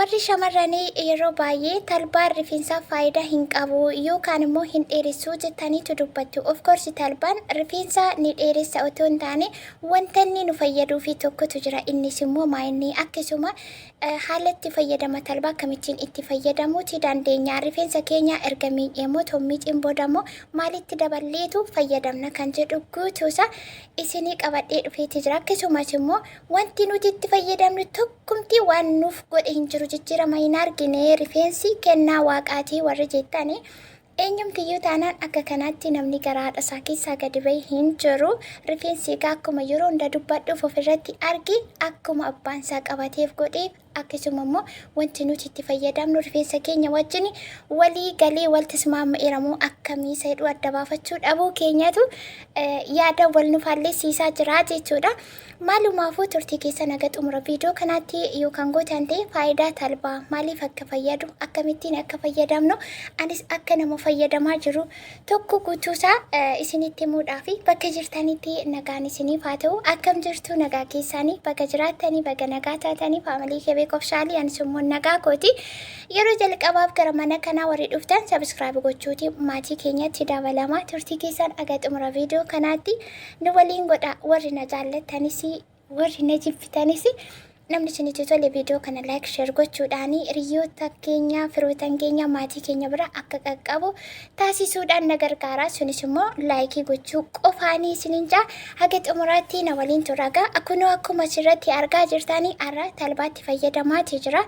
Warri shamarranii yeroo baay'ee talbaan rifeensaaf faayidaa hin qabu yookaan immoo hin dheeressu jettaniitu dubbattu. Of course, talbaan rifeensa ni dheeressa otoo hin taane, wanta inni nu fayyaduu fi tokkotu jira. Innis immoo maayinni akkasuma haala itti fayyadama talbaa, akkamittiin itti fayyadamuuti dandeenya. Rifeensa keenya erga miidhee miiciin booda immoo maalitti daballeetu fayyadamna kan jedhu guutuusaa isinii qabadhee dhufeeti jira. Akkasumas immoo wanti nuti itti fayyadamnu tokkumti waan nuuf godhe hin jiru, jijjiirama hin argine, rifeensi kennaa waaqaatii warri jettani, eenyumtiyyuu taanaan akka kanaatti namni garaa haadha isaa keessaa gadi bahe hin jiru. Rifeensi egaa akkuma yeroo hunda dubbadhuuf ofirratti arge, akkuma abbaan isaa qabateef godhe, akkasuma immoo wanti nuti itti fayyadamnu rifeensa keenya wajjin walii galee wal tasmaama'eeramoo akkamii isa jedhu adda baafachuu dhabuu keenyatu yaada wal nu faallessiisaa jira jechuudha. Maalumaafuu turtii keessa naga xumura viidiyoo kanaatti yookaan gootan ta'e, faayidaa talbaa, maaliif akka fayyadu, akkamittiin akka fayyadamnu, anis akka nama fayyadamaa jiru tokko guutuusaa isinitti himuudhaa fi bakka jirtanitti nagaan isiniif haa ta'u. Akkam jirtu? Nagaa keessanii? Bakka jiraattanii baga nagaa taatanii. Faamilii kebee kofshaalii, anis immoo nagaa kooti. Yeroo jalqabaaf gara mana kanaa warri dhuftan subscribe gochuuti maatii keenyatti dabalamaa. Turtii keessan aga xumura viidiyoo kanaatti nu waliin godha. Warri na jaallattanis, warri na jibbitanis, namni isinitti tole viidiyoo kana like, share gochuudhaan hiriyoota keenya, firootan keenya, maatii keenya bira akka qaqqabu taasisuudhaan na gargaara. Sunis immoo like gochuu qofaanii isinin jaa. Haga xumuraatti na waliin turagaa. Kunoo akkuma asirratti argaa jirtanii, har'a talbaatti fayyadamaati jira.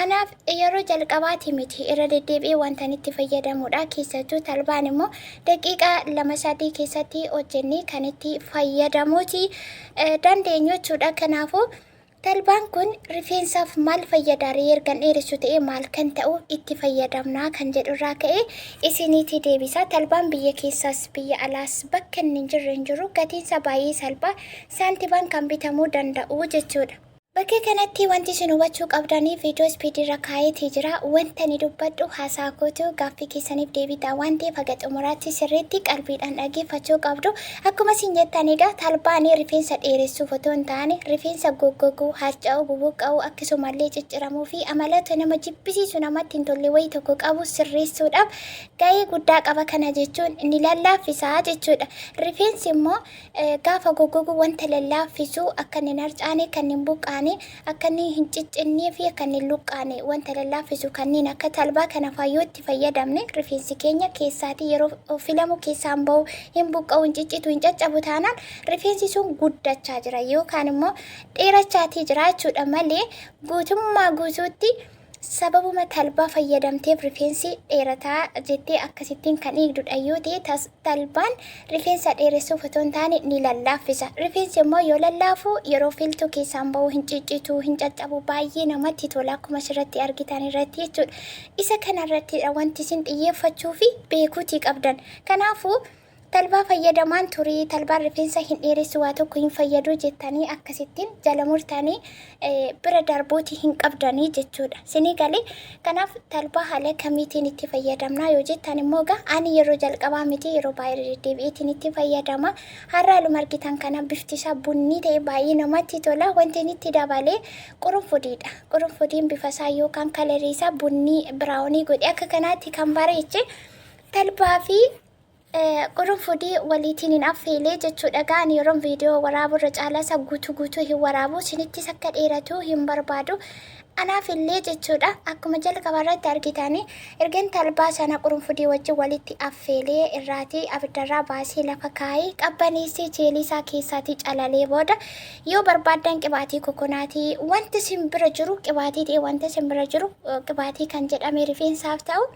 Anaaf yeroo jalqabaati miti, irra deddeebi'ee wanta itti fayyadamudha. Keessattuu talbaan immoo daqiiqaa 2-3 keessatti hojjennee kan itti fayyadamuuti dandeenyu jechuudha. Kanaafuu talbaan kun rifeensaaf maal fayyada ree, ergan dheeressu ta'ee maal kan ta'u itti fayyadamnaa kan jedhurraa ka'ee isiniitii deebisa. Talbaan biyya keessaas biyya alaas bakka inni hin jirre hin jiru. Gatiinsa baay'ee salphaa, saantibaan kan bitamuu danda'u jechuudha. Bakka kanatti wanti isin hubachuu qabdanii, viidiyoo speed irra kaayeetii jira. Wanta ni dubbadhu haasaa kootu gaaffii keessaniif deebii ta'a waan ta'eef, haga xumuraatti sirriitti qalbiidhaan dhaggeeffachuu qabdu. Akkuma isin jettan egaa, talbaan rifeensa dheeressuuf otoo hin taane, rifeensa goggoguu, harca'uu, bubuqqa'uu, akkasumallee cicciramuu fi amaloota nama jibbisiisu, namatti hin tolle wayii tokko qabu sirreessuudhaaf gahee guddaa qaba. Kana jechuun ni lallaaffisaa jechuudha. Rifeensi immoo gaafa goggogu wanta lallaaffisu, akka inni hin harcaane, akka inni hin buqqaane, akka inni hin ciccinnee fi akka inni hin luqqaane wanta lallaaffisu kanneen akka talbaa kana faa yoo itti fayyadamne, rifeensi keenya keessaatii yeroo filamu keessaan bahu, hin buqqa'u, hin ciccitu, hin caccabu taanaan, rifeensi sun guddachaa jira yookaan immoo dheerachaatii jira jechuudha malee, guutummaa guutuutti sababuma talbaa fayyadamteef rifeensi dheerataa jettee akkasittiin kan eegdudha yoo ta'e, talbaan rifeensa dheeressuuf otoo hin taane ni lallaaffisa. Rifeensi immoo yoo lallaafu, yeroo filtuu keessaan bahu hin ciccitu, hin caccabu, baay'ee namatti tola akkuma asirratti argitan irratti jechuudha. Isa kanarrattidha wanti isin xiyyeeffachuu fi beekuutii qabdan. Kanaafuu talbaa fayyadamaan turii, talbaan rifeensa hin dheeressu, waa tokko hin fayyadu jettanii akkasittiin jala murtanii bira darbuuti hin qabdanii jechuudha. Sinii galee? Kanaaf talbaa haala kamiitiin itti fayyadamnaa yoo jettan immoo, egaa ani yeroo jalqabaa miti, yeroo baay'ee deddeebi'eetiin itti fayyadama. Har'a haaluma argitan kana bifti isaa bunnii ta'e baay'ee namatti tola. Wanti inni itti dabalee qurunfudiidha. Qurunfudiin bifa isaa yookaan color isaa bunnii brown godhe akka kanaatti kan bareeche talbaa fi qurunfudii waliitiin hin affeelee jechuudha. Gaan yeroon viidiyoo waraabuu irra caalaa isa guutuu guutuu hin waraabu, isinittis akka dheeratu hin barbaadu. Anaaf illee jechuudha, akkuma jalqaba irratti argitanii, ergan talbaa sana qurunfudii wajjin walitti affeelee, irraatii abiddarraa baasee lafa kaayee qabbaneessee, jeelii isaa keessaatii calalee booda, yoo barbaaddan qibaatii coconut, wanti isin bira jiru qibaatii ta'e, wanta isin bira jiru qibaatii kan jedhame rifeensaaf ta'u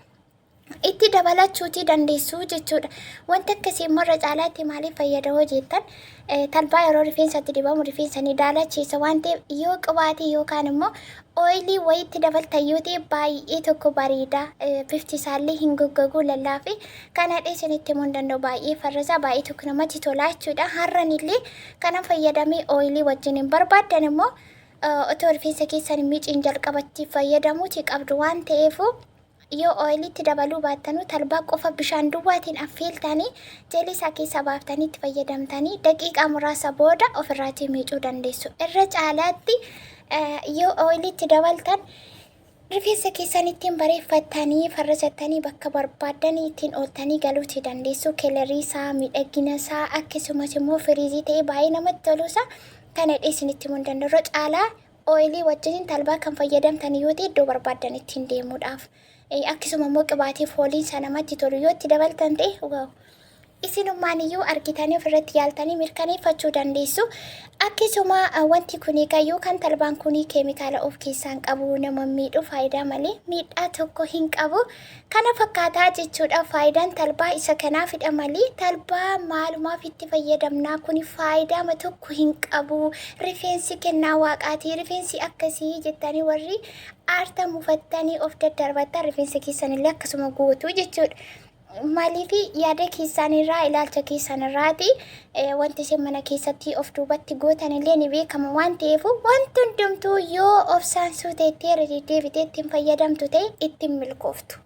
itti dabalachuutii dandeessu jechuudha. Wanti akkasii immoo irra caalaatti maaliif fayyada hoo jettan, talbaa yeroo rifeensatti dibamu rifeensa ni daalachiisa waan ta'eef, yoo qibaatii yookaan immoo oil wayiitti dabaltan yoo ta'e, baay'ee tokko bareeda. Bifti isaallee hin goggoguu, lallaafi kana isinitti himuu hin danda'u, baay'ee farrasaa, baay'ee tokko namatti tola jechuudha. Har'an illee kana fayyadamee oil wajjin hin barbaaddan immoo, otoo rifeensa keessan miiciin jalqabatti fayyadamuuti qabdu waan ta'eefu, yoo oilitti dabaluu baattanuu, talbaa qofa bishaan duwwaatiin affeeltanii, jeelii isaa keessaa baaftanii itti fayyadamtanii, daqiiqaa muraasa booda ofirraatii miicuu dandeessu. Irra caalaatti yoo oilitti dabaltan Rifeensa keessan ittiin bareeffattanii farrasattanii bakka barbaaddanii ittiin ooltanii galuuti dandeessu. Kelerii isaa, miidhagina isaa, akkasumas immoo firiizii ta'ee baay'ee namatti toluusaa kana isinitti himuu hin danda'u. Irra caalaa ooyilii wajjiniin talbaa kan fayyadamtan yoo ta'e iddoo barbaaddan ittiin deemuudhaaf. Akkasuma immoo qibaatii fooliin isaa namatti tolu yoo itti dabaltan ta'e wow. Isinummaan iyyuu argitanii ofirratti yaaltanii mirkaneeffachuu dandeessu. Akkasuma wanti kun egaa yookaan talbaan kun keemikaala of keessaa hin qabu, nama miidhu faayidaa malee miidhaa tokko hin qabu. Kana fakkaataa jechuudha faayidaan talbaa isa kanaafidha malee talbaa maalumaaf itti fayyadamnaa kun faayidaama tokko hin qabu. Rifeensi kennaa waaqaatii rifeensi akkasii jettanii warri aartan mufattanii of daddarbattan rifeensa keessanillee akkasuma gootu jechuudha. Maaliif yaada keessan irraa ilaalcha keessan irraati wanti isin mana keessatti of duubatti gootan illee ni beekama waan ta'eef wanti hundumtuu yoo obsaan suuteettee irra deddeebitee ittiin fayyadamtu ta'e ittiin milkooftu.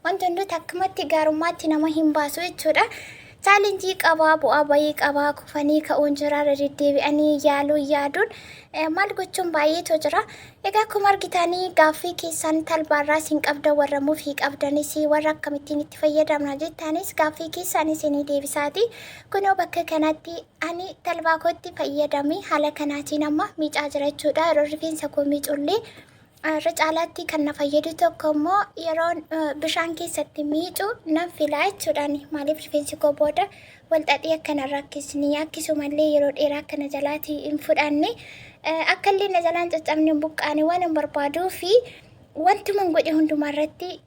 Wanti hunduu takkumatti gaarummaatti nama hin baasu jechuudha. Chaalenjii qabaa, bu'aa bayii qabaa, kufanii ka'uun jira, irra deddeebi'anii yaaluu yaaduun maal gochuun baay'eetu jira. Egaa akkuma argitanii gaaffii keessan talbaarraa isin qabdan warra mufii qabdanis warra akkamittiin itti fayyadamna jettanis gaaffii keessan isinii deebisaati. Kunoo bakka kanatti ani talbaa kootti fayyadamee haala kanaatiin amma miicaa jira jechuudha. Yeroo rifeensa koo miicullee irra caalaatti kan na fayyadu tokko immoo yeroon bishaan keessatti miicu nan filaa jechuudhaan maaliif rifeensi koo booda wal xaxee akka na rakkisni akkasumallee yeroo dheeraa akka na jalaati hin fudhanne akka illee na jalaan caccabne hin buqqaane waan hin barbaaduu fi wantuma godhe hundumaa irratti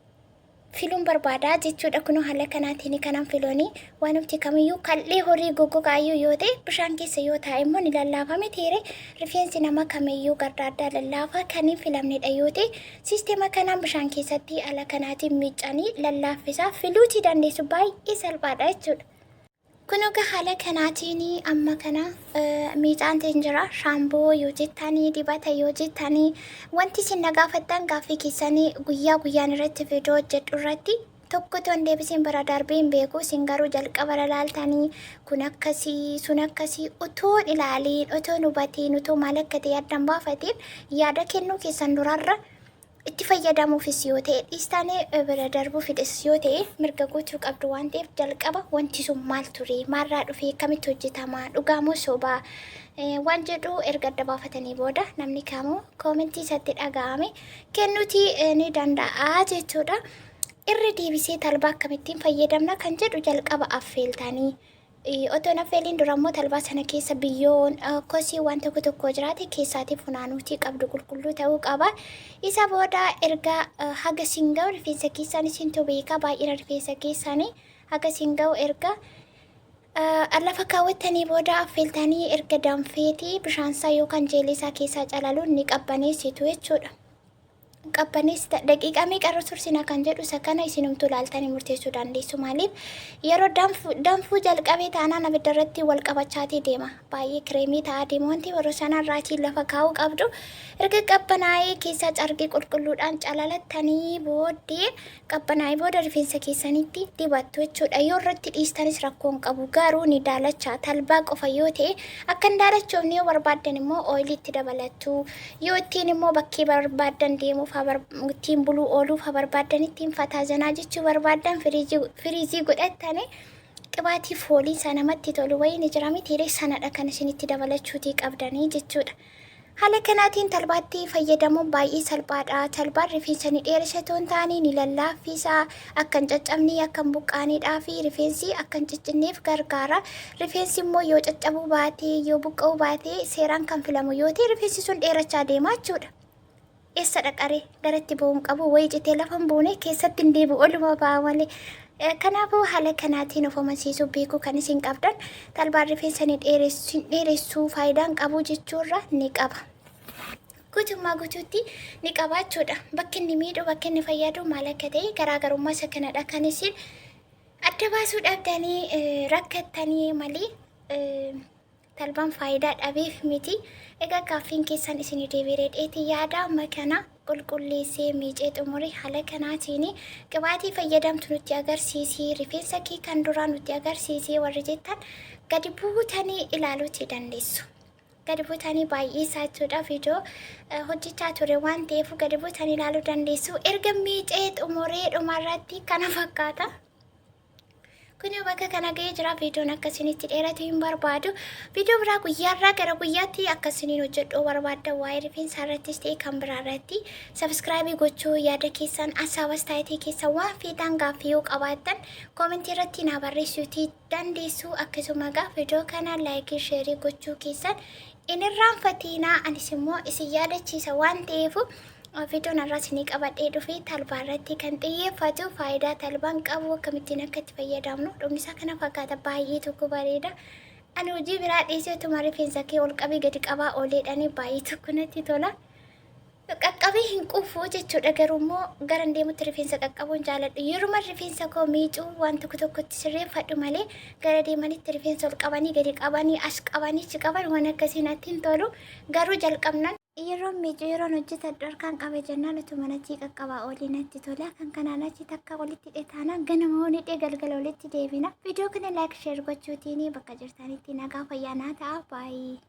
filuun barbaada jechuudha. Kunoo haala kanaatiin kanan filooni waanumti kamiyyuu kal'ee horii goggogaayyuu yoo ta'e bishaan keessa yoo taa'e immoo ni lallaafame teere rifeensi nama kamiyyuu gardaaddaa lallaafa kan hin filamnedha yoo ta'e siisteema kanaan bishaan keessatti haala kanaatiin miiccanii lallaaffisaa filuutii dandeessu baay'ee salphaadha jechuudha. Kun egaa haala kanaatiin amma kana miicaan tiin jira. Shaamboo yoo jettanii, dibata yoo jettanii, wanti isin na gaafattan gaaffii keessanii guyyaa guyyaan irratti viidiyoo hojjedhu irratti tokko otoo hin deebisiin bira darbee hin beeku. Isin garuu jalqaba ilaaltanii kun akkasii sun akkasii otoo hin ilaaliin, otoo hin hubatiin, otoo maal akka ta'e addan baafatiin yaada kennuu keessan durarra itti fayyadamuufis yoo ta'e dhiistaanii bira darbuufidhis yoo ta'e mirga guutuu qabdu waan ta'eef jalqaba wanti sun maal ture, maalraa dhufee, akkamitti hojjetama, dhugaa moo sobaa waan jedhu erga adda baafatanii booda namni kamuu koomentii isatti dhaga'ame kennuutii ni danda'a jechuudha. Irra deebisee talbaa akkamittiin fayyadamna kan jedhu jalqaba affeeltanii Otoo hin affeeliin dura immoo talbaa sana keessa biyyoon kosii waan tokko tokko jiraate keessaatii funaanuutii qabdu qulqulluu ta'uu qaba. Isa booda erga haga siin ga'u rifeensa keessaan isintu beeka baay'ina rifeensa keessaanii haga siin ga'u erga lafa kaawwattanii booda affeeltanii erga danfeetii bishaansaa yookaan jeeliisaa keessaa calaluun ni qabbaneessitu jechuudha. Qabbaneessita daqiiqaa meeqa irra tursina kan jedhu isa kana isinumtuu ilaaltanii murteessuu dandeessu. Maaliif yeroo danfuu jalqabee taanaan abidda irratti wal qabachaatii deema. Baay'ee kireemii ta'aa deema wanti yeroo sanaan raatii lafa kaa'uu qabdu. Erga qabbanaa'ee keessaa carqii qulqulluudhaan calalattanii booddee qabbanaa'ee booda rifeensa keessanitti dibattu jechuudha. Yoo irratti dhiistanis rakkoo hin qabu. Garuu ni daalacha. Talbaa qofa yoo ta'e akka hin daalachoofne yoo barbaaddan immoo ooyilii itti dabalattu. Yoo ittiin immoo bakkee barbaaddan deemuuf ittiin buluu ooluuf haa barbaaddan ittiin fataa zanaa jechuu barbaaddan firiizii godhattanii qibaatii foolii isaa namatti tolu wayii ni jira mitiiree sanadha kan isin itti dabalachuutii qabdanii jechuudha. Haala kanaatiin talbaatti fayyadamuun baay'ee salphaadha. Talbaan rifeensa ni dheeressa otoo hin taane ni lallaaffisa. Akka hin caccabne, akka hin buqqaaneedhaa fi rifeensi akka hin ciccinneef gargaara. Rifeensi immoo yoo caccabuu baate, yoo buqqa'uu baate seeraan kan filamu yoo ta'e rifeensi sun dheerachaa deema jechuudha. Eessa dhaqaree garatti ba'uu hin qabu wayii citee lafa hin buune keessatti hin deebi'u oluma ba'a malee. Kanaafuu haala kanaatiin of amansiisuu beekuu kan isin qabdan talbaan rifeensa ni dheeressuu faayidaan qabu jechuurra ni qaba. Guutummaa guutuutti ni qaba jechuudha. Bakki inni miidhu bakki inni fayyadu maal akka ta'e garaagarummaa isa kanadha kan isin adda baasuu dhabdanii rakkattanii malee talbaan faayidaa dhabeef miti. Egaa gaaffiin keessan isinii deebi'ee dheeti yaada amma kana qulqulleessee miicee xumure haala kanaatiin qibaatii fayyadamtu nutti agarsiisi rifeensa kee kan duraa nutti agarsiisi warri jettan gadi buutanii ilaaluuti dandeessu. Gadi butanii baay'ee isaa jechuudha viidiyoo hojjechaa ture waan ta'eef gadi butanii ilaaluu dandeessu. Erga miicee xumuree dhumarratti kana fakkaata. Kun bakka kana ga'ee jira. Viidiyoon akkasinitti dheeratu hin barbaadu. Viidiyoo biraa guyyaarraa gara guyyaatti akkasiniin hojjedhuu barbaadda, waa'ee rifeensaa irrattis ta'e kan biraa irratti subscribe gochuu, yaada keessan, hasaabas taayitii keessan, waan feetan, gaaffii yoo qabaattan comment irratti naa barreessuutii dandeessu. Akkasuma egaa viidiyoo kana like, share gochuu keessan hin irraanfatiinaa. Anis immoo isin yaadachiisa waan ta'eef, viidiyoon har'aa isinii qabadhee dhufe talbaa irratti kan xiyyeeffatu, faayidaa talbaan qabu, akkamittiin akka itti fayyadamnu. Dhumni isaa kana fakkaata, baay'ee tokko bareeda. Ani hojii biraa dhiisee utuma rifeensa kee ol qabee gadi qabaa ooleedhani, baay'ee tokko natti tola. Qaqqabee hin quufu jechuudha, garuu immoo gara deemutti rifeensa qaqqabuun jaaladhu. Yeruma rifeensa koo miicuu waan tokko tokkotti sirreeffadhu malee, gara deemanitti rifeensa ol qabanii gadi qabanii, as qabanii achi qaban, waan akkasii natti hin tolu. Garuu jalqabnan yeroon miicuu, yeroon hojjetadhu harkaan qabe jennaan utuma natti qaqqabaa oolii natti tola. Kan kanaan achi takka walitti hidhe ganama hidhee galgala walitti deebina. Viidiyoo kana like, share gochuutiin bakka jirtanitti nagaa fayyaa naa ta'a. Baay'ee.